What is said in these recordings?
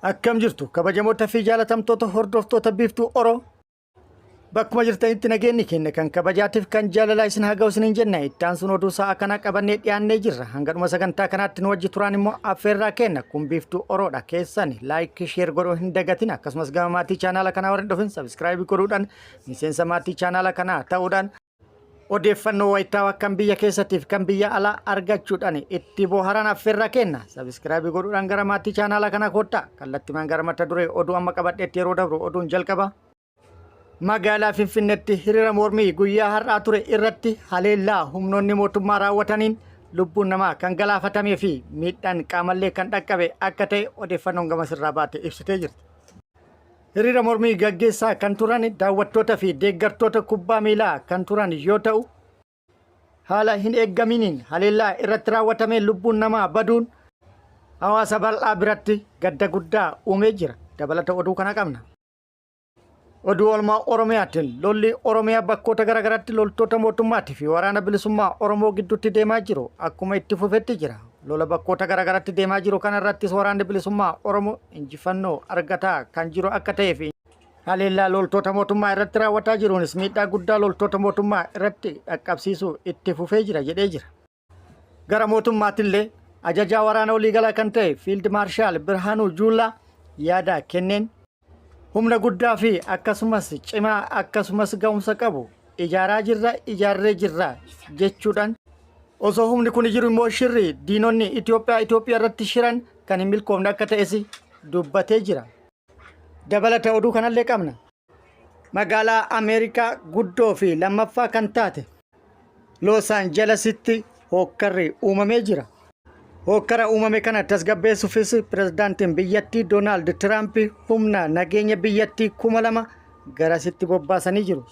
Akkam jirtu kabajamoota fi jaalatamtoota hordoftoota Biiftuu Oro. Bakkuma jirtanitti nageenyi keenya kan kabajaatiif kan jaalalaa isin haa ga'u isiniin jenna. Itti aansuun oduu sa'a kanaa qabannee dhiyaannee jirra. Hanga dhuma sagantaa kanaatti nu wajji turaan immoo affeerraa kenna. Kun Biiftuu Oroodha. Keessan like, share godhuu hin dagatin. Akkasumas gama maatii chaanaala kanaa warri hin dhufin subscribe godhuudhaan miseensa maatii chaanaala kanaa ta'uudhaan odeeffannoo wayitaawaa kan biyya keessattiif kan biyya alaa argachuudhaan itti boharan affeerraa kenna. Subscribe godhuudhaan gara maatii chaanaala kanaa koottaa. Kallattimaan gara mata duree oduu amma qabadheetti yeroo dabru oduun jalqaba. Magaalaa Finfinneetti hiriira mormii guyyaa har'aa ture irratti haleellaa humnoonni mootummaa raawwataniin lubbuun namaa kan galaafatamee fi miidhaan qaamallee kan dhaqqabe akka ta'e odeeffannoon gama sirraa baate ibsitee jirti. Hiriira mormii gaggeessaa kan turan daawwattoota fi deeggartoota kubbaa miilaa kan turan yoo ta'u, haala hin eeggaminiin haleellaa irratti raawwatameen lubbuun namaa baduun hawaasa bal'aa biratti gadda guddaa uumee jira. Dabalata oduu kana qabna. Oduu oolmaa Oromiyaatiin lolli Oromiyaa bakkoota garaagaraatti loltoota mootummaatii fi waraana bilisummaa Oromoo gidduutti deemaa jiru akkuma itti fufetti jira. Lola bakkoota garaagaraatti deemaa jiru kana irrattis waraanni bilisummaa Oromoo injifannoo argataa kan jiru akka ta'ee fi haleellaa loltoota mootummaa irratti raawwataa jiruunis miidhaa guddaa loltoota mootummaa irratti dhaqqabsiisuu itti fufee jira jedhee jira. Gara mootummaatillee ajajaa waraana waliigalaa kan ta'e Fiild Maarshaal Birhaanuu Juulaa yaada kenneen humna guddaa fi akkasumas cimaa akkasumas ga'umsa qabu ijaaraa jirra ijaarree jirra jechuudhaan osoo humni kun jiru immoo shirri diinonni Itoophiyaa Itoophiyaa irratti shiran kan hin milkoofne akka ta'es dubbatee jira. Dabalata oduu kanallee qabna. Magaalaa Ameerikaa guddoo fi lammaffaa kan taate Loos Aanjalasitti hookkarri uumamee jira. Hookkara uumame kana tasgabbeessuufis pirezidaantiin biyyattii Doonaald Tiraamp humna nageenya biyyattii 2000 garasitti bobbaasanii jiru.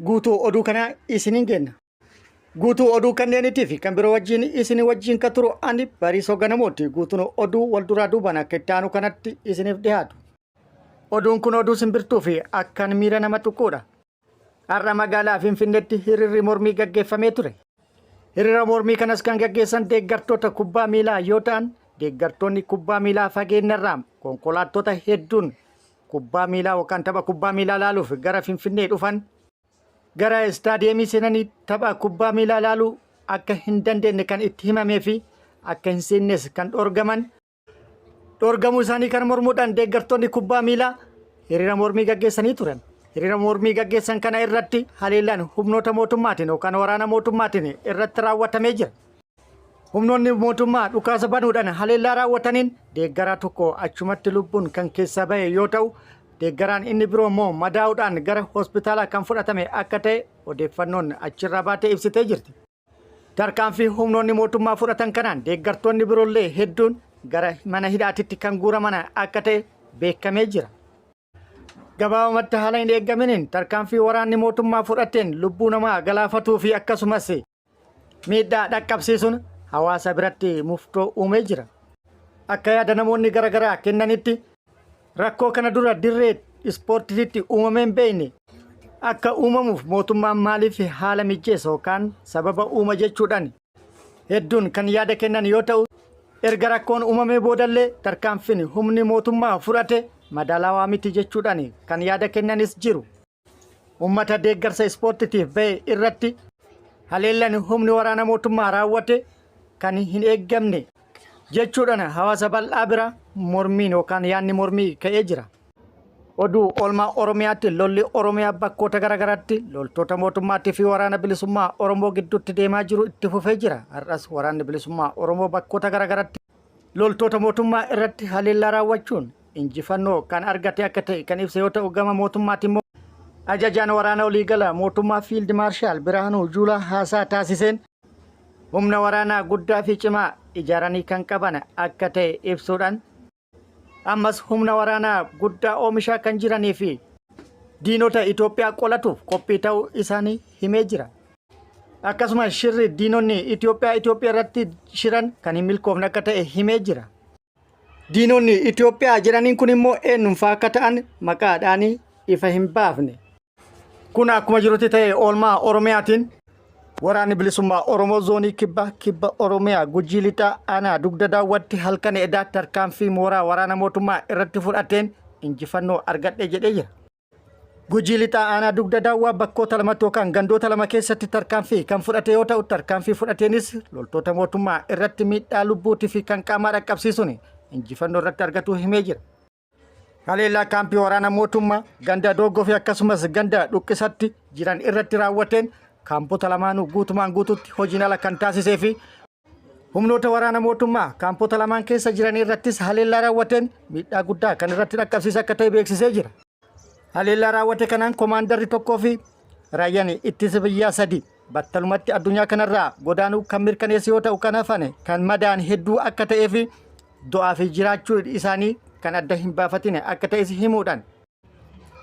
Guutuu oduu kanaa isiniin geenna. Guutuu oduu kanneenitii fi kan biroo wajjin isin wajjin kan turu ani Bariisoo Ganamooti. Guutuun oduu wal duraa duubaan akka itti aanu kanatti isiniif dhiyaatu. Oduun kun oduu simbirtuu fi akkaan miira nama tuquudha. Har'a magaalaa Finfinneetti hiriirri mormii gaggeeffamee ture. Hiriira mormii kanas kan gaggeessan deeggartoota kubbaa miilaa yoo ta'an, deeggartoonni kubbaa miilaa fageennarraa konkolaattota hedduun kubbaa miilaa yookaan tapha kubbaa miilaa laaluuf gara Finfinnee dhufan gara istaadiyeemii seenanii tapha kubbaa miilaa laaluu akka hin dandeenye kan itti himamee fi akka hin seennes kan dhorgaman dhorgamuu isaanii kan mormuudhaan deeggartoonni kubbaa miilaa hiriira mormii gaggeessanii turan. Hiriira mormii gaggeessan kana irratti haleellaan humnoota mootummaatiin yookaan waraana mootummaatiin irratti raawwatamee jira. Humnoonni mootummaa dhukaasa banuudhaan haleellaa raawwataniin deeggaraa tokko achumatti lubbuun kan keessaa bahe yoo ta'u, deeggaraan inni biroo immoo madaa'uudhaan gara hospitaalaa kan fudhatame akka ta'e odeeffannoon achirraa baatee ibsitee jirti. Tarkaanfii humnoonni mootummaa fudhatan kanaan deeggartoonni biroollee hedduun gara mana hidhaatitti kan guuraman akka ta'e beekamee jira. Gabaabumatti haala hin eeggaminiin tarkaanfii waraanni mootummaa fudhateen lubbuu namaa galaafatuu fi akkasumas miidhaa dhaqqabsiisuun hawaasa biratti muftoo uumee jira. Akka yaada namoonni garaagaraa kennanitti rakkoo kana dura dirree ispoortiitti uumamee hin beekne akka uumamuuf mootummaan maaliif haala mijjeessa yookaan sababa uuma jechuudhaan hedduun kan yaada kennan yoo ta'u erga rakkoon uumamee boodallee tarkaanfiin humni mootummaa fudhate madaalawaa miti jechuudhaan kan yaada kennanis jiru. Uummata deeggarsa ispoortiitiif bahe irratti haleellaan humni waraana mootummaa raawwate kan hin eeggamne jechuudhaan hawaasa bal'aa bira mormiin yookaan yaadni mormii ka'ee jira. Oduu oolmaa Oromiyaatti lolli Oromiyaa bakkoota garaagaraatti loltoota mootummaatii fi waraana bilisummaa Oromoo gidduutti deemaa jiru itti fufee jira. Har'as waraanni bilisummaa Oromoo bakkoota garaagaraatti loltoota mootummaa irratti haleellaa raawwachuun injifannoo kan argate akka ta'e kan ibse yoo ta'u gama mootummaatti immoo ajajaan waraana waliigala mootummaa Fiild Maarshaal Birhaanuu Juulaa haasaa taasiseen humna waraanaa guddaa fi cimaa ijaaranii kan qaban akka ta'e ibsuudhaan ammas humna waraanaa guddaa oomishaa kan jiranii fi diinota Itoophiyaa qolatuuf qophii ta'uu isaanii himee jira. Akkasumas shirri diinonni Itoophiyaa Itoophiyaa irratti shiran kan hin milkoofne akka ta'e himee jira. Diinonni Itoophiyaa jedhaniin kun immoo eenyumfaa akka ta'an maqaadhaan ifa hin baafne. Kun akkuma jirutti ta'e oolmaa Oromiyaatiin Waraanni Bilisummaa Oromoo Zoonii Kibbaa Kibba Oromiyaa Gujii Lixaa Aanaa Dugda Daawwatti halkan edaa tarkaanfii mooraa waraana mootummaa irratti fudhateen injifannoo argadhe jedhee jira. Gujii Lixaa Aanaa Dugda Daawwaa bakkoota lamatti yookaan gandoota lama keessatti tarkaanfii kan fudhate yoo ta'u tarkaanfii fudhateenis loltoota mootummaa irratti miidhaa lubbuutii fi kan qaamaa dhaqqabsiisuun injifannoo irratti argatuu himee jira. Haleellaa kaampii waraana mootummaa ganda Dooggoo fi akkasumas ganda Dhuqqisatti jiran irratti raawwateen kaampota lamaanuu guutumaan guututti hojiin ala kan taasisee fi humnoota waraana mootummaa kaampota lamaan keessa jiran irrattis haleellaa raawwateen miidhaa guddaa kan irratti dhaqqabsiise akka ta'e beeksisee jira. Haleellaa raawwate kanaan komaandarri tokkoo fi raayyaan ittisa biyyaa sadi battalumatti addunyaa kanarraa godaanuu kan mirkaneesse yoo ta'u kan hafan kan madaan hedduu akka ta'ee fi du'aa fi jiraachuu isaanii kan adda hin baafatin akka ta'es himuudhaan.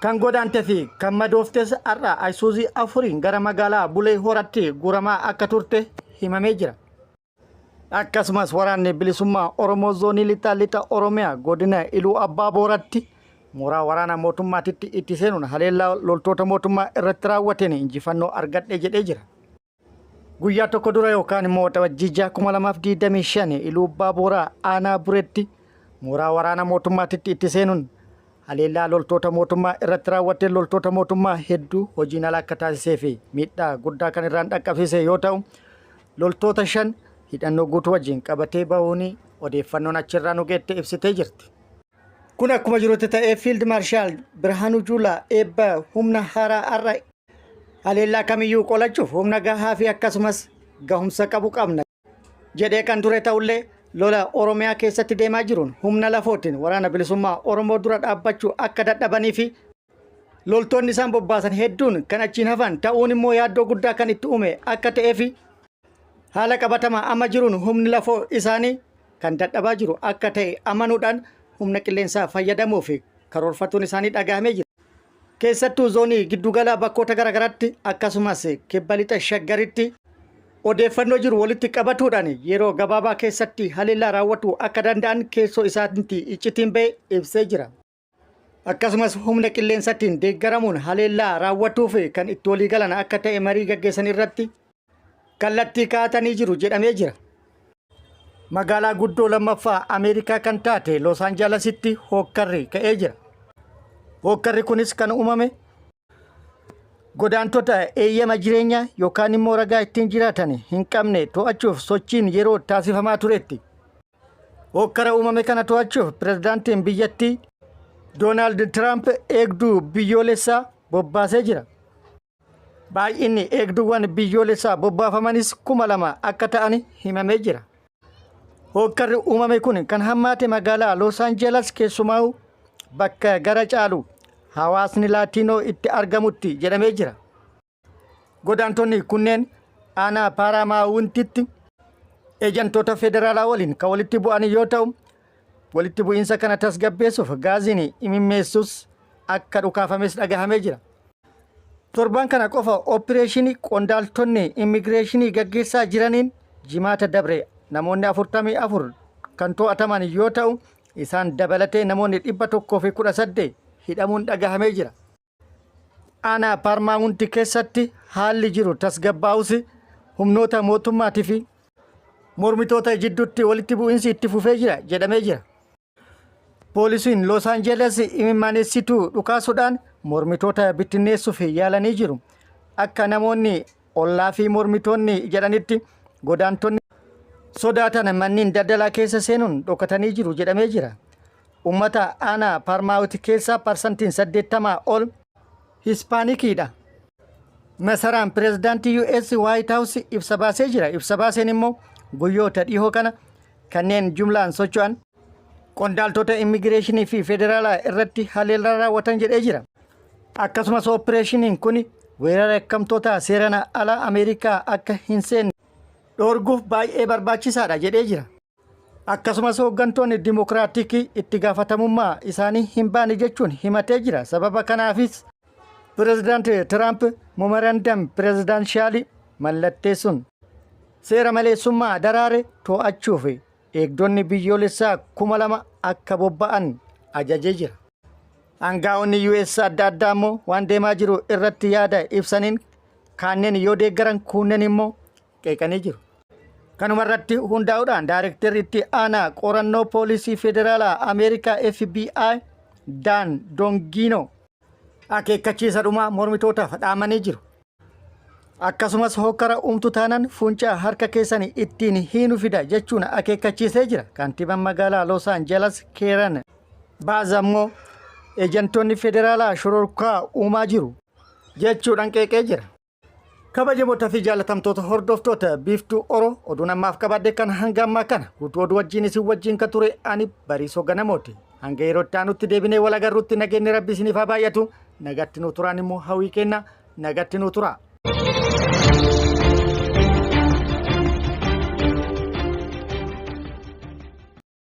Kan godaante fi kan madooftes har'a Ayisuuzii afuriin gara magaalaa Bulee Horatti guuramaa akka turte himamee jira. Akkasumas waraanni bilisummaa Oromoo zoonii lixaa lixa Oromiyaa godina Iluu Abbaa Booratti mooraa waraana mootummaatitti itti seenuun haleellaa loltoota mootummaa irratti raawwateen injifannoo argadhe jedhee jira. Guyyaa tokko dura yookaan immoo Waxabajjii 6 2025 Iluu Abbaa Booraa aanaa Bureetti mooraa waraana mootummaatitti itti seenuun haleellaa loltoota mootummaa irratti raawwateen loltoota mootummaa hedduu hojiin ala akka taasisee fi miidhaa guddaa kan irraan dhaqqabsiise yoo ta'u loltoota 5 hidhannoo guutuu wajjin qabatee bahuun odeeffannoon achirraa nu geette ibsitee jirti. Kun akkuma jirutti ta'ee Fiild Maarshaal Birhaanuu Juulaa eebba humna haaraa har'a haleellaa kamiyyuu qolachuuf humna gahaa fi akkasumas gahumsa qabu qabna jedhee kan ture ta'ullee lola Oromiyaa keessatti deemaa jiruun humna lafootiin waraana bilisummaa Oromoo dura dhaabbachuu akka dadhabanii fi loltoonni isaan bobbaasan hedduun kan achiin hafan ta'uun immoo yaaddoo guddaa kan itti uume akka ta'ee fi haala qabatamaa amma jiruun humni lafoo isaanii kan dadhabaa jiru akka ta'e amanuudhaan humna qilleensaa fayyadamuuf karoorfatuun isaanii dhaga'amee jira. Keessattuu zoonii giddugalaa bakkoota garaagaraatti akkasumas kibba lixa Shaggaritti odeeffannoo jiru walitti qabatuudhaan yeroo gabaabaa keessatti haleellaa raawwatuu akka danda'an keessoo isaaniitti iccitiin ba'e ibsee jira. Akkasumas humna qilleensaatiin deeggaramuun haleellaa raawwatuuf kan itti waliigalan akka ta'e marii gaggeessan irratti kallattii kaa'atanii jiru jedhamee jira. Magaalaa guddoo lammaffaa Ameerikaa kan taate Los Anjalasitti hookkarri ka'ee jira. Hookkarri kunis kan uumame godaantota eeyyama jireenyaa yookaan immoo ragaa ittiin jiraatan hin qabne to'achuuf sochiin yeroo taasifamaa turetti. Hookkara uumame kana to'achuuf pirezidaantiin biyyattii Doonaald Tiraamp eegduu biyyoolessaa bobbaasee jira. Baay'inni eegduuwwan biyyoolessaa bobbaafamanis 2000 akka ta'an himamee jira. Hookkarri uumame kun kan hammaate magaalaa Los Angeles keessumaa bakka gara caalu hawaasni Laatiinoo itti argamutti jedhamee jira. Godaantonni kunneen aanaa Paaraamaawuntitti eejantoota federaalaa waliin kan walitti bu'an yoo ta'u, walitti bu'iinsa kana tasgabbeessuuf gaaziin imimmeessus akka dhukaafames dhagahamee jira. Torban kana qofa oppireeshinii qondaaltonni immigireeshinii gaggeessaa jiraniin Jimaata dabre namoonni 44 kan to'ataman yoo ta'u, isaan dabalatee namoonni 118 hidhamuun dhagahamee jira. Aanaa Paarmaawunti keessatti haalli jiru tasgabbaa'us humnoota mootummaatii fi mormitoota jidduutti walitti bu'iinsi itti fufee jira jedhamee jira. Poolisiin Los Angeles imimmaanessituu dhukaasuudhaan mormitoota bittinneessuuf yaalanii jiru. Akka namoonni ollaa fi mormitoonni jedhanitti godaantonni sodaatan manneen daldalaa keessa seenuun dhokatanii jiru jedhamee jira. Uummata aanaa Paarmaawut keessaa parsantiin 80 ol Hispaanikiidha. Masaraan pirezidaantii US White House ibsa baasee jira. Ibsa baaseen immoo guyyoota dhihoo kana kanneen jumlaan socho'an qondaaltota immigireeshinii fi federaalaa irratti haleellaa raawwatan jedhee jira. Akkasumas ooppireeshiniin kun weerara yakkamtoota seeraan ala Ameerikaa akka hin seenne dhoorguuf baay'ee barbaachisaadha jedhee jira. Akkasumas hooggantoonni Dimokiraatikii itti gaafatamummaa isaanii hin baane jechuun himatee jira. Sababa kanaafis Pirezidaant Tiraamp momerandam pirezidaanshaalii mallatteessuun seera maleessummaa daraare to'achuuf eegdonni biyyoolessaa 2000 akka bobba'an ajajee jira. Angaa'onni US adda addaa immoo waan deemaa jiru irratti yaada ibsaniin Kaanneen yoo deeggaran kuunnen immoo qeeqanii jiru. Kanuma irratti hundaa'uudhaan Daarektarri itti aanaa qorannoo poolisii federaalaa Ameerikaa FBI Daan Dongiinoo akeekkachiisa dhumaa mormitootaaf dhaamanii jiru. Akkasumas hokkara uumtu taanaan fuuncaa harka keessan ittiin hiinu fida jechuun akeekkachiisee jira. Kantiibaan magaalaa Los Angeles Keeran Baaz ammoo eejantoonni federaalaa shororkaa uumaa jiru jechuudhaan qeeqee jira. Kabajamoota fi jaalatamtoota hordoftoota Biiftuu Oro, oduun ammaaf qabadhe kan hanga ammaa kana. Guutuu oduu wajjin isin wajjin kan ture ani Bariisoo Ganamooti. Hanga yeroo itti aanutti deebinee wal agarrutti nageenyi Rabbi isiniif haa baay'atu. Nagatti nu turaan immoo hawwii kenna. Nagatti nu tura.